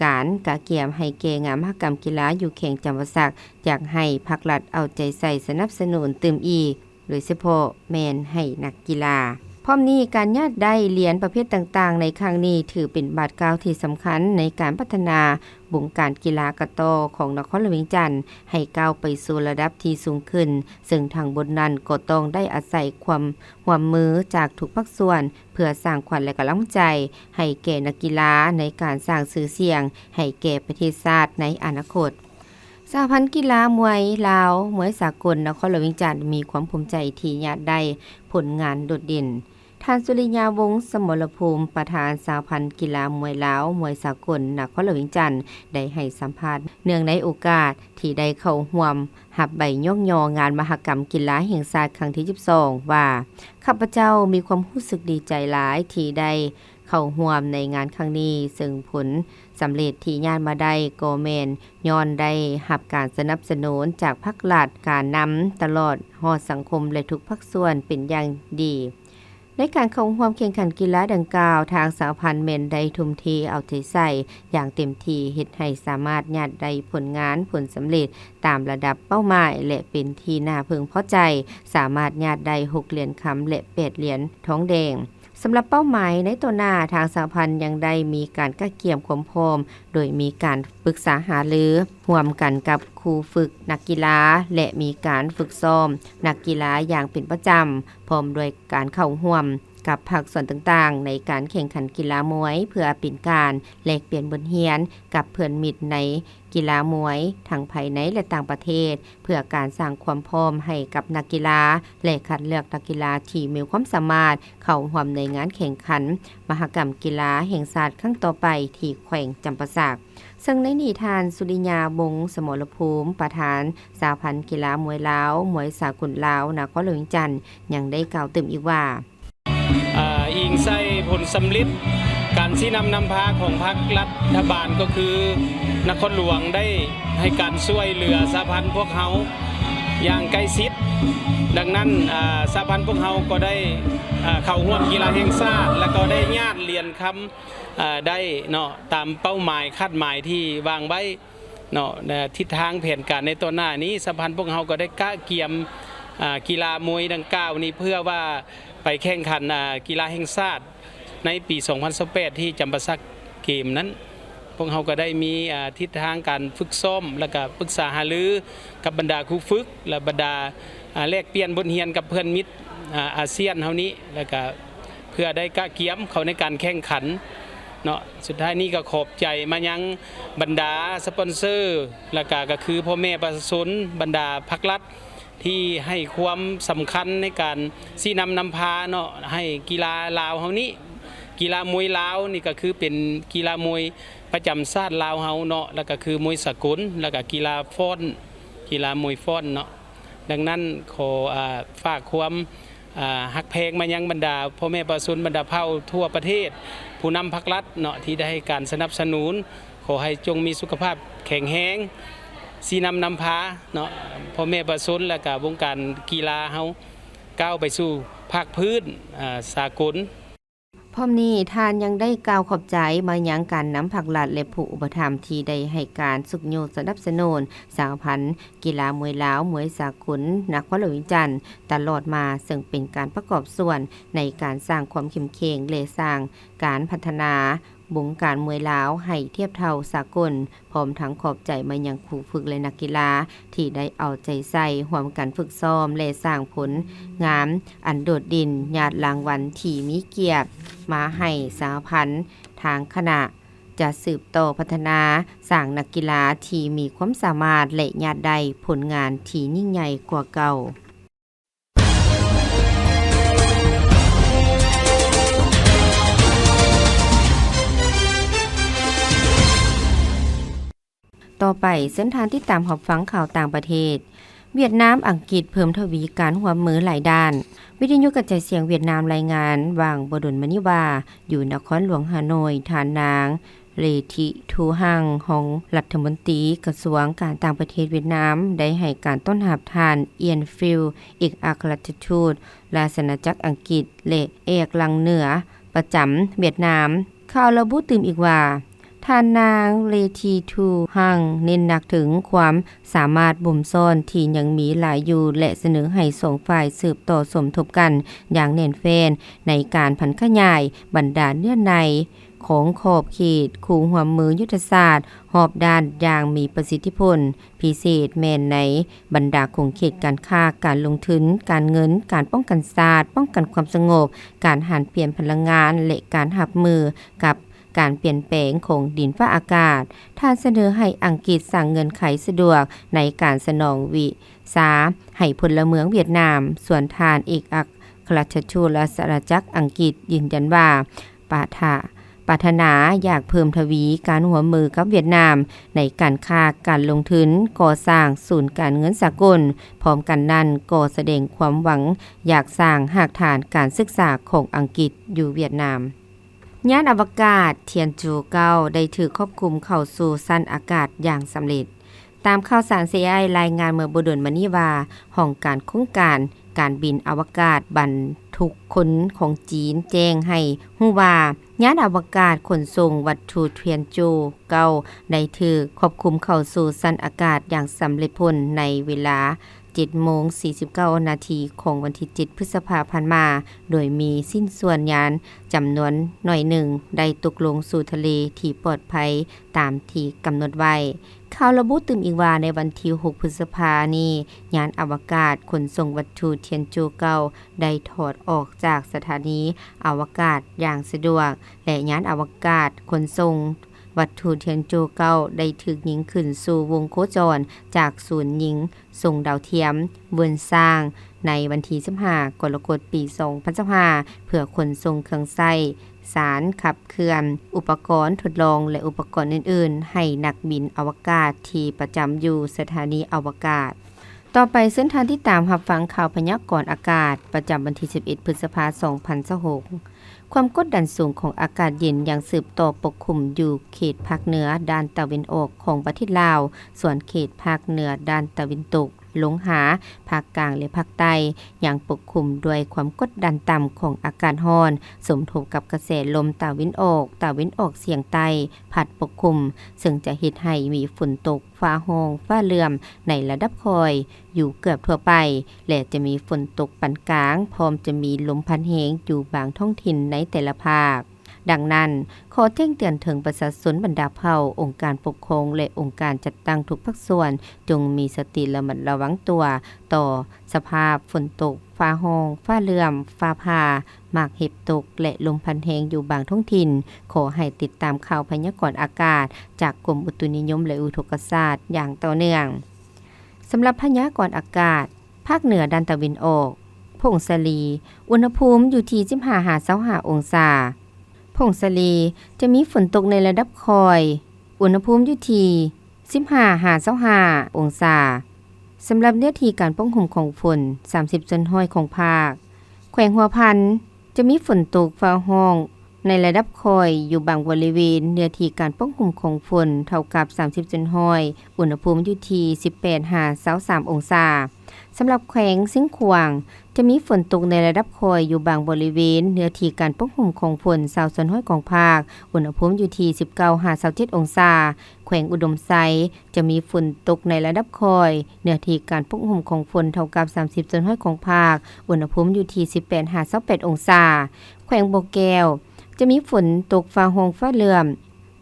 ການກະກຽມໃຫ້ແກ່ງານມະຫະກຳກິລາຢູ່ແຂວງຈຳປາສັກ, ຢາກໃຫ້ພາກລັດເອົາໃຈໃສ່ສະໜັບສະໜູນຕື່ມອີກ. ໂດຍສະເພາະແມ່ນໃຫ້ນັກກິລາ. ພ້ອມນີ້, ການຍາດໄດ້ຫຼຽນປະເພດຕ່າງໆໃນຄັ້ງນີ້ ຖືເປັນບາດກ້າວທີ່ສຳຄັນໃນການພັດທະນາວົງການກິລາກະຕໍ້ຂອງນະຄອນຫຼວງວຽງຈັນ ໃຫ້ກ້າວໄປສູ່ລະດັບທີ່ສູງຂຶ້ນ, ເຊິ່ງທັງໝົດນັ້ນກໍຕ້ອງໄດ້ອາໄສຄວາມຮ່ວມມືຈາກທຸກພາກສ່ວນ ເພື່ອສ້າງຂວັນ ແລະ ກຳລັງໃຈໃຫ້ແກ່ນັກກິລາໃນການສ້າງຊື່ສຽງໃຫ້ແກ່ປະເທດຊາດໃນອະນາຄົດ. ສະຫະພັນກິລາມວຍລາວ ມວຍສາກົນນະຄອນຫຼວງວຽງຈັນ ມີຄວາມພູມໃຈທີ່ຍາດໄດ້ຜົນງານໂດດເດັ່ນ. ທ່ານ ສຸລິຍາ ວົງສະໝໍລະພູມ ປະທານສະຫະພັນກິລາມວຍລາວ ມວຍສາກົນນະຄອນຫຼວງວຽງຈັນ ໄດ້ໃຫ້ສຳພາດເນື່ອງໃນໂອກາດທີ່ໄດ້ເຂົ້າຮ່ວມຮັບໃບຍ້ອງຍໍງານມະຫະກຳກິລາແຫ່ງຊາດຄັ້ງທີສິບສອງ ວ່າ, ຂ້າພະເຈົ້າມີຄວາມຮູ້ສຶກດີໃຈຫຼາຍທີ່ໄດ້ ເຂົ້າຮ່ວມໃນງານຄັ້ງນີ້, ເຊິ່ງຜົນສຳເລັດທີ່ຍາດມາໄດ້ກໍແມ່ນຍ້ອນໄດ້ຮັບການສະໜັບສະໜູນຈາກພາກລັດ, ການນຳຕະຫຼອດຮອດສັງຄົມ ແລະ ທຸກພາກສ່ວນເປັນຢ່າງດີ. ໃນການເຂົ້າຮ່ວມແຂ່ງຂັນກິລາດັ່ງກ່າວ, ທາງສະຫະພັນແມ່ນໄດ້ທຸ່ມເທເອົາໃຈໃສ່ຢ່າງເຕັມທີ່, ເຮັດໃຫ້ສາມາດຍາດໄດ້ຜົນງານ, ຜົນສຳເລັດຕາມລະດັບເປົ້າໝາຍ ແລະ ເປັນທີ່ໜ້າເພິ່ງພໍໃຈ, ສາມາດຍາດໄດ້ຫົກຫຼຽນຄຳ ແລະ ແປດຫຼຽນທອງແດງ. ສຳລັບເປົ້າໝາຍໃນຕໍ່ໜ້າ, ທາງສະຫະພັນຍັງໄດ້ມີການກະກຽມຄວາມພ້ອມ, ໂດຍມີການປຶກສາຫາລືຮ່ວມກັນກັບຄູຝຶກນັກກິລາ ແລະ ມີການຝຶກຊ້ອມນັກກິລາຢ່າງເປັນປະຈຳ, ພ້ອມດ້ວຍການເຂົ້າຮ່ວມກັບພາກສ່ວນຕ່າງໆໃນການແຂ່ງຂັນກິລາມວຍ, ເພື່ອເປັນການແລກປ່ຽນບົດຮຽນກັບເພື່ອນມິດໃນ ກິລາມວຍທັງພາຍໃນ ແລະ ຕ່າງປະເທດ, ເພື່ອການສ້າງຄວາມພ້ອມໃຫ້ກັບນັກກິລາ ແລະ ຄັດເລືອກນັກກິລາທີ່ມີຄວາມສາມາດເຂົ້າຮ່ວມໃນງານແຂ່ງຂັນມະຫະກຳກິລາແຫ່ງຊາດຄັ້ງຕໍ່ໄປທີ່ແຂວງຈຳປາສັກ. ເຊິ່ງໃນນີ້ ທ່ານ ສຸລິຍາ ວົງສະໝໍລະພູມ, ປະທານສະຫະພັນກິລາມວຍລາວ, ມວຍສາກົນລາວ, ນະຄອນຫຼວງວຽງຈັນ ຍັງໄດ້ກ່າວຕື່ມອີກວ່າ, ອາ, ອີງໃສ່ຜົນສຳເລັດການຊີ້ນຳນຳພາຂອງພັກລັດຖະບານ ກໍຄືນະຄອນຫຼວງໄດ້ໃຫ້ການຊ່ວຍເຫຼືອສະຫະພັນພວກເຮົາຢ່າງໃກ້ຊິດ. ດັ່ງນັ້ນ, ອາ, ສະຫະພັນພວກເຮົາກໍໄດ້, ອາ, ເຂົ້າຮ່ວມກິລາແຫ່ງຊາດ ແລະ ກໍໄດ້ຍາດຫຼຽນຄຳ, ອາ, ໄດ້ເນາະ, ຕາມເປົ້າໝາຍຄາດໝາຍທີ່ວາງໄວ້. ເນາະ ແລະ ທິດທາງແຜນການໃນຕໍ່ໜ້ານີ້, ສະຫະພັນພວກເຮົາກໍໄດ້ກະກຽມ, ອາ, ກິລາມວຍດັ່ງກ່າວນີ້ ເພື່ອວ່າໄປແຂ່ງຂັນ, ອາ, ກິລາແຫ່ງຊາດໃນປີສອງພັນຊາວແປດ ທີ່ຈຳປາສັກເກມນັ້ນ. ພວກເຮົາກໍໄດ້ມີ, ອາ, ທິດທາງການຝຶກຊ້ອມ ແລ້ວກໍປຶກສາຫາລືກັບບັນດາຄູຝຶກ ແລະ ບັນດາ, ອາ, ແລກປ່ຽນບົດຮຽນກັບເພື່ອນມິດ, ອາ, ອາຊຽນເຮົານີ້, ແລ້ວກໍ ເພື່ອໄດ້ກະກຽມເຂົ້າໃນການແຂ່ງຂັນເນາະ. ສຸດທ້າຍນີ້ກໍຂອບໃຈມາຍັງບັນດາສະປອນເຊີ ແລ້ວກະ ກໍຄືພໍ່ແມ່ປະຊາຊົນ, ບັນດາພັກລັດທີ່ໃຫ້ຄວາມສຳຄັນໃນການຊີ້ນຳນຳພາເນາະ, ໃຫ້ກິລາລາວເຮົານີ້, ກິລາມວຍລາວນີ້ກໍຄືເປັນກິລາມວຍປະຈຳຊາດລາວເຮົາເນາະ, ແລ້ວກໍຄືມວຍສາກົນ, ແລ້ວກໍກິລາຟ້ອນ, ກິລາມວຍຟ້ອນເນາະ. ດັ່ງນັ້ນ ຂໍ, ອາ, ຝາກຄວາມ, ອາ, ຮັກແພງມາຍັງບັນດາພໍ່ແມ່ປະຊາຊົນບັນດາເຜົ່າທົ່ວປະເທດ, ຜູ້ນຳພັກລັດເນາະ ທີ່ໄດ້ໃຫ້ການສະໜັບສະໜູນ. ຂໍໃຫ້ຈົ່ງມີສຸຂະພາບແຂງແຮງ, ຊີ້ນຳນຳພາເນາະ, ພໍ່ແມ່ປະຊາຊົນ ແລະກະວົງການກິລາເຮົາກ້າວໄປສູ່ພາກພື້ນ, ອາ, ສາກົນ. ພ້ອມນີ້ ທ່ານຍັງໄດ້ກ່າວຂອບໃຈມາຍັງການນຳພັກລັດ ແລະ ຜູ້ອຸປະຖຳທີ່ໄດ້ໃຫ້ການຊຸກຍູ້ສະໜັບສະໜູນສະຫະພັນກິລາມວຍລາວ, ມວຍສາກົນນະຄອນຫຼວງວຽງຈັນຕະຫຼອດມາ, ເຊິ່ງເປັນການປະກອບສ່ວນໃນການສ້າງຄວາມເຂັ້ມແຂງ ແລະ ສ້າງການພັດທະນາວົງການມວຍລາວໃຫ້ທຽບເທົ່າສາກົນ. ພ້ອມທັງຂອບໃຈມາຍັງຄູຝຶກ ແລະ ນັກກິລາທີ່ໄດ້ເອົາໃຈໃສ່ຮ່ວມກັນຝຶກຊ້ອມ ແລະ ສ້າງຜົນງາມອັນໂດດເດັ່ນ, ຍາດລາງວັນທີ່ມີກຽດມາໃຫ້ສະຫະພັນ. ທາງຄະນະຈະສືບຕໍ່ພັດທະນາ, ສ້າງນັກກິລາທີ່ມີຄວາມສາມາດ ແລະ ຍາດໄດ້ຜົນງານທີ່ຍິ່ງໃຫຍ່ກວ່າເກົ່າ. ຕໍ່ໄປ, ເຊີນທ່ານຕິດຕາມຮັບຟັງຂ່າວຕ່າງປະເທດ. ຫວຽດນາມ, ອັງກິດເພີ່ມທະວີການຮ່ວມມືຫຼາຍດ້ານ. ວິທະຍຸກະຈາຍສຽງຫວຽດນາມລາຍງານວ່າງບໍ່ດົນມານີ້ວ່າ, ຢູ່ນະຄອນຫຼວງຮ່າໂນ້ຍ, ທ່ານນາງ ເລທິ ທູຮັງ ຮອງລັດຖະມົນຕີກະຊວງການຕ່າງປະເທດຫວຽດນາມ ໄດ້ໃຫ້ການຕ້ອນຮັບທ່ານ ອຽນ ຟິລ ເອກອັກຄະລັດຖະທູດລາຊະອານາຈັກອັງກິດ ແລະ ເອກລັງເໜືອປະຈຳຫວຽດນາມ. ຂ່າວລະບຸຕື່ມອີກວ່າ, ທ່ານນາງ ເລທິ ທູຮັງ ເນັ້ນໜັກເຖິງຄວາມສາມາດບົ່ມຊ້ອນທີ່ຍັງມີຫຼາຍຢູ່ ແລະ ສະເໜີໃຫ້ສອງຝ່າຍສືບຕໍ່ສົມທົບກັນຢ່າງແໜ້ນແຟ້ນໃນການຜັນຂະຫຍາຍບັນດາເນື້ອໃນ ຂອງຂອບເຂດຄູ່ຮ່ວມມືຍຸດທະສາດຮອບດ້ານຢ່າງມີປະສິດທິຜົນ, ພິເສດແມ່ນໃນບັນດາຂົງເຂດການຄ້າ, ການລົງທຶນ, ການເງິນ, ການປ້ອງກັນຊາດ, ປ້ອງກັນຄວາມສະຫງົບ, ການຫັນປ່ຽນພະລັງງານ ແລະ ການຮັບມືກັບການປ່ຽນແປງຂອງດິນຟ້າອາກາດ. ທ່ານສະເໜີໃຫ້ອັງກິດສ້າງເງື່ອນໄຂສະດວກໃນການສະໜອງວີຊາໃຫ້ພົນລະເມືອງຫວຽດນາມ, ສ່ວນທ່ານເອກອັກຄະລັດຖະທູດລາຊະອານາຈັກອັງກິດຢືນຢັນວ່າ ປາຖະ ປາດຖະໜາຢາກເພີ່ມທະວີການຮ່ວມມືກັບຫວຽດນາມໃນການຄ້າ, ການລົງທຶນ, ກໍ່ສ້າງສູນການເງິນສາກົນ. ພ້ອມກັນນັ້ນກໍສະແດງຄວາມຫວັງຢາກສ້າງຮາກຖານການສຶກສາຂອງອັງກິດຢູ່ຫວຽດນາມ. ຍານອະວະກາດທຽນຈູເກົ້າໄດ້ຖືກຄວບຄຸມເຂົ້າສູ່ຊັ້ນອາກາດຢ່າງສຳເລັດ. ຕາມຂ່າວສານ ຊີເອສໄອ ລາຍງານເມື່ອບໍ່ດົນມານີ້ວ່າ, ຫ້ອງການໂຄງການ ການບິນອະວະກາດບັນທຸກຄົນຂອງຈີນແຈ້ງໃຫ້ຮູ້ວ່າ ຍານອະວະກາດຂົນສົ່ງວັດຖຸທຽນໂຈເກົ້າ ໄດ້ຖືກຄວບຄຸມເຂົ້າສູ່ຊັ້ນອາກາດຢ່າງສຳເລັດຜົນໃນເວລາເຈັດໂມງສີ່ສິບເກົ້ານາທີຂອງວັນທີເຈັດ ພຶດສະພາຜ່ານມາ, ໂດຍມີຊິ້ນສ່ວນຍານຈຳນວນໜ້ອຍໜຶ່ງໄດ້ຕົກລົງສູ່ທະເລທີ່ປອດໄພຕາມທີ່ກຳນົດໄວ້. ຂ່າວລະບຸຕື່ມອີກວ່າ ໃນວັນທີຫົກ ພຶດສະພານີ້, ຍານອະວະກາດຂົນສົ່ງວັດຖຸທຽນໂຈເກົ້າ ໄດ້ຖອດອອກຈາກສະຖານີອະວະກາດຢ່າງສະດວກ ແລະ ຍານອະວະກາດຂົນສົ່ງວັດຖຸທຽນໂຈເກົ້າ ໄດ້ຖືກຍິງຂຶ້ນສູ່ວົງໂຄຈອນຈາກສູນຍິງສົ່ງດາວທຽມເວີນຊາງ ໃນວັນທີສິບຫ້າ ກໍລະກົດ ປີສອງພັນຊາວຫ້າ ເພື່ອຂົນສົ່ງເຄື່ອງໃຊ້ ສານຂັບເຄື່ອນ, ອຸປະກອນທົດລອງ ແລະ ອຸປະກອນອື່ນໆ ໃຫ້ນັກບິນອະວະກາດທີ່ປະຈຳຢູ່ສະຖານີອະວະກາດ. ຕໍ່ໄປເຊີນທ່ານຕິດຕາມຮັບຟັງຂ່າວພະຍາກອນອາກາດປະຈຳວັນທີສິບເອັດ ພຶດສະພາ ສອງພັນຊາວຫົກ. ຄວາມກົດດັນສູງຂອງອາກາດເຢັນຍັງສືບຕໍ່ປົກຄຸມຢູ່ເຂດພາກເໜືອດ້ານຕາເວັນອອກຂອງປະເທດລາວ, ສ່ວນເຂດພາກເໜືອດ້ານຕາເວັນຕົກ ລົງຫາພາກກາງ ແລະ ພາກໃຕ້ ຍັງປົກຄຸມດ້ວຍຄວາມກົດດັນຕ່ຳຂອງອາກາດຮ້ອນ ສົມທົບກັບກະແສລົມຕາເວັນອອກ, ຕາເວັນອອກສຽງໃຕ້ ພັດປົກຄຸມ, ເຊິ່ງຈະເຮັດໃຫ້ມີຝົນຕົກ, ຟ້າຮ້ອງ, ຟ້າເຫຼື້ອມໃນລະດັບຄ່ອຍຢູ່ເກືອບທົ່ວໄປ ແລະ ຈະມີຝົນຕົກປານກາງ, ພ້ອມຈະມີລົມພັດແຮງຢູ່ບາງທ້ອງຖິ່ນໃນແຕ່ລະພາກ. ດັ່ງນັ້ນ, ຂໍແຈ້ງເຕືອນເຖິງປະຊາຊົນບັນດາເຜົ່າ, ອົງການປົກຄອງ ແລະ ອົງການຈັດຕັ້ງທຸກພາກສ່ວນ ຈົ່ງມີສະຕິລະມັດລະວັງຕົວຕໍ່ສະພາບຝົນຕົກ, ຟ້າຮ້ອງ, ຟ້າເຫຼື້ອມ, ຟ້າຜ່າ, ໝາກເຫັບຕົກ ແລະ ລົມພັດແຮງຢູ່ບາງທ້ອງຖິ່ນ. ຂໍໃຫ້ຕິດຕາມຂ່າວພະຍາກອນອາກາດຈາກກົມອຸຕຸນິຍົມ ແລະ ອຸທົກກະສາດຢ່າງຕໍ່ເນື່ອງ. ສຳລັບພະຍາກອນອາກາດ ພາກເໜືອດ້ານຕາເວັນອອກ, ຜົ້ງສາລີ, ອຸນຫະພູມຢູ່ທີ່ສິບຫ້າຫາຊາວຫ້າອົງສາ. ຜົ້ງສາລີ ຈະມີຝົນຕົກໃນລະດັບຄ່ອຍ, ອຸນຫະພູມຢູ່ທີ່ສິບຫ້າຫາຊາວຫ້າອົງສາ. ສຳລັບເນື້ອທີ່ການປົກຫຸ້ມຂອງຝົນ ສາມສິບສ່ວນຮ້ອຍຂອງພາກ. ແຂວງຫົວພັນ ຈະມີຝົນຕົກ, ຟ້າຮ້ອງໃນລະດັບຄ່ອຍຢູ່ບາງບໍລິເວນ, ເນື້ອທີ່ການປົກຫຸ້ມຂອງຝົນເທົ່າກັບສາມສິບສ່ວນຮ້ອຍ, ອຸນຫະພູມຢູ່ທີ່ສິບແປດຫາຊາວສາມອົງສາ. ສຳລັບແຂວງຊຽງຂວາງ ຈະມີຝົນຕົກໃນລະດັບຄ່ອຍຢູ່ບາງບໍລິເວນ, ເນື້ອທີ່ການປົກຫຸ້ມຂອງຝົນຊາວສ່ວນຮ້ອຍຂອງພາກ, ອຸນຫະພູມຢູ່ທີ່ສິບເກົ້າຫາຊາວເຈັດອົງສາ. ແຂວງອຸດົມໄຊ ຈະມີຝົນຕົກໃນລະດັບຄ່ອຍ, ເນື້ອທີ່ການປົກຫຸ້ມຂອງຝົນເທົ່າກັບສາມສິບສ່ວນຮ້ອຍຂອງພາກ, ອຸນຫະພູມຢູ່ທີ່ສິບແປດຫາຊາວແປດອົງສາ. ແຂວງບໍ່ແກ້ວ ຈະມີຝົນຕົກ, ຟ້າຮ້ອງ, ຟ້າເຫຼື້ອມ,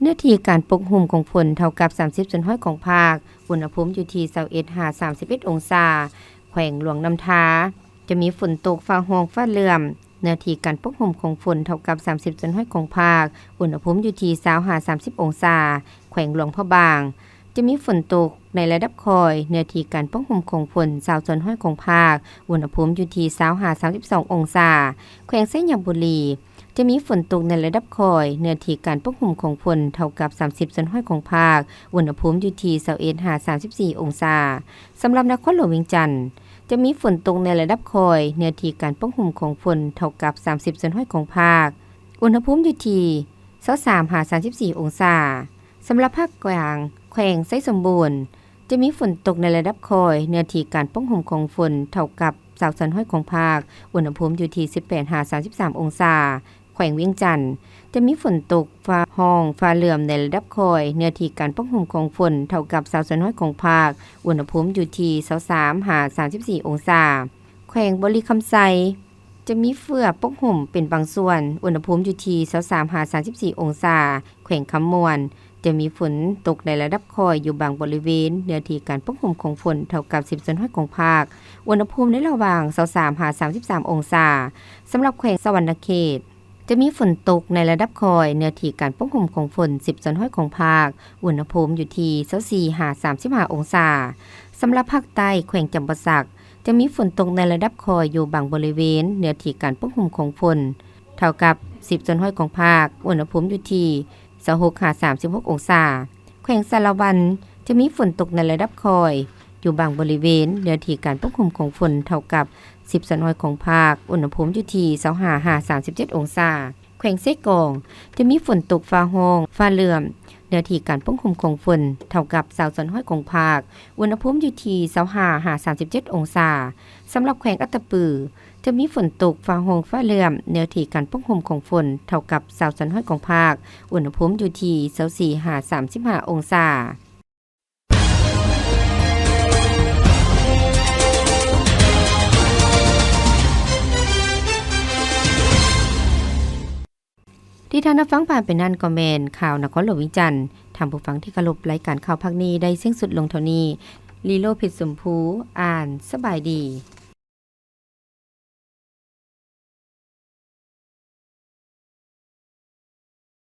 ເນື້ອທີ່ການປົກຫຸ້ມຂອງຝົນເທົ່າກັບສາມສິບສ່ວນຮ້ອຍຂອງພາກ, ອຸນຫະພູມຢູ່ທີ່ຊາວເອັດຫາຊາວເອັດອົງສາ. ແຂວງຫຼວງນ້ຳທາ ຈະມີຝົນຕົກ, ຟ້າຮ້ອງ, ຟ້າເຫຼື້ອມ, ເນື້ອທີ່ການປົກຫຸ້ມຂອງຝົນເທົ່າກັບສາມສິບສ່ວນຮ້ອຍຂອງພາກ, ອຸນຫະພູມຢູ່ທີ່ຊາວຫາຊາວຫົກອົງສາ. ແຂວງຫຼວງພະບາງ ຈະມີຝົນຕົກໃນລະດັບຄ່ອຍ, ເນື້ອທີ່ການປົກຫຸ້ມຂອງຝົນຊາວສ່ວນຮ້ອຍຂອງພາກ, ອຸນຫະພູມຢູ່ທີ່ຊາວຫາຊາວສອງອົງສາ. ແຂວງໄຊຍະບູລີ ຈະມີຝົນຕົກໃນລະດັບຄ່ອຍ, ເນື້ອທີ່ການປົກຫຸ້ມຂອງຝົນເທົ່າກັບສາມສິບສ່ວນຮ້ອຍຂອງພາກ, ອຸນຫະພູມຢູ່ທີ່ຊາວເອັດຫາຊາວສີ່ອົງສາ. ສຳລັບນະຄອນຫຼວງວຽງຈັນ ຈະມີຝົນຕົກໃນລະດັບຄ່ອຍ, ເນື້ອທີ່ການປົກຫຸ້ມຂອງຝົນເທົ່າກັບສາມສິບສ່ວນຮ້ອຍຂອງພາກ, ອຸນຫະພູມຢູ່ທີ່ຊາວສາມຫາຊາວສີ່ອົງສາ. ສຳລັບພາກກາງ, ແຂວງໄຊສົມບູນ ຈະມີຝົນຕົກໃນລະດັບຄ່ອຍ, ເນື້ອທີ່ການປົກຫຸ້ມຂອງຝົນເທົ່າກັບຊາວສ່ວນຮ້ອຍຂອງພາກ, ອຸນຫະພູມຢູ່ທີ່ສິບແປດຫາຊາວສາມອົງສາ. ແຂວງວຽງຈັນ ຈະມີຝົນຕົກ, ຟ້າຮ້ອງ, ຟ້າເຫຼື້ອມໃນລະດັບຄ່ອຍ, ເນື້ອທີ່ການປົກຫຸ້ມຂອງຝົນເທົ່າກັບຊາວສ່ວນຮ້ອຍຂອງພາກ, ອຸນຫະພູມຢູ່ທີ່ຊາວສາມຫາຊາວສີ່ອົງສາ. ແຂວງບໍລິຄຳໄຊ ຈະມີເຝືອປົກຫຸ້ມເປັນບາງສ່ວນ, ອຸນຫະພູມຢູ່ທີ່ຊາວສາມຫາຊາວສີ່ອົງສາ. ແຂວງຄຳມ່ວນ ຈະມີຝົນຕົກໃນລະດັບຄ່ອຍຢູ່ບາງບໍລິເວນ, ເນື້ອທີ່ການປົກຫຸ້ມຂອງຝົນເທົ່າກັບສິບສ່ວນຮ້ອຍຂອງພາກ, ອຸນຫະພູມໃນລະຫວ່າງຊາວສາມຫາຊາວສາມອົງສາ. ສຳລັບແຂວງສະຫວັນນະເຂດ ຈະມີຝົນຕົກໃນລະດັບຄ່ອຍ, ເນື້ອທີ່ການປົກຫຸ້ມຂອງຝົນສິບສ່ວນຮ້ອຍຂອງພາກ, ອຸນຫະພູມຢູ່ທີ່ຊາວສີ່ຫາຊາວຫ້າອົງສາ. ສຳລັບພາກໃຕ້, ແຂວງຈຳປາສັກ ຈະມີຝົນຕົກໃນລະດັບຄ່ອຍຢູ່ບາງບໍລິເວນ, ເນື້ອທີ່ການປົກຫຸ້ມຂອງຝົນເທົ່າກັບສິບສ່ວນຮ້ອຍຂອງພາກ, ອຸນຫະພູມຢູ່ທີ່ຊາວຫົກຫາຊາວຫົກອົງສາ. ແຂວງສາລະວັນ ຈະມີຝົນຕົກໃນລະດັບຄ່ອຍ, ຢູ່ບາງບໍລິເວນ, ເນື້ອທີ່ການປົກຄຸມຂອງຝົນເທົ່າກັບສິບສ່ວນຮ້ອຍຂອງພາກ, ອຸນຫະພູມຢູ່ທີ່ຊາວຫ້າຫາຊາວເຈັດອົງສາ. ແຂວງເຊກອງ ຈະມີຝົນຕົກ, ຟ້າຮ້ອງ, ຟ້າເຫຼື້ອມ, ເນື້ອທີ່ການປົກຄຸມຂອງຝົນເທົ່າກັບຊາວສ່ວນຮ້ອຍຂອງພາກ, ອຸນຫະພູມຢູ່ທີ່ຊາວຫ້າຫາສາມສິບເຈັດອົງສາ. ສຳລັບແຂວງອັດຕະປື ຈະມີຝົນຕົກຟ້າຮ້ອງຟ້າເຫຼື້ອມ, ເນື້ອທີ່ການປົກຄຸມຂອງຝົນເທົ່າກັບຊາວສ່ວນຮ້ອຍຂອງພາກ, ອຸນຫະພູມຢູ່ທີ່ຊາວສີ່ຫາສາມສິບຫ້າອົງສາ. ທີ່ທ່ານຮັບຟັງຜ່ານໄປນັ້ນກໍແມ່ນຂ່າວນະຄອນຫຼວງວຽງຈັນ. ທ່ານຜູ້ຟັງທີ່ເຄົາລົບ, ລາຍການຂ່າວພາກນີ້ໄດ້ສິ້ນສຸດລົງເທົ່ານີ້. ລີໂລ ເພັດຊົມພູ ອ່ານ. ສະບາຍດີ.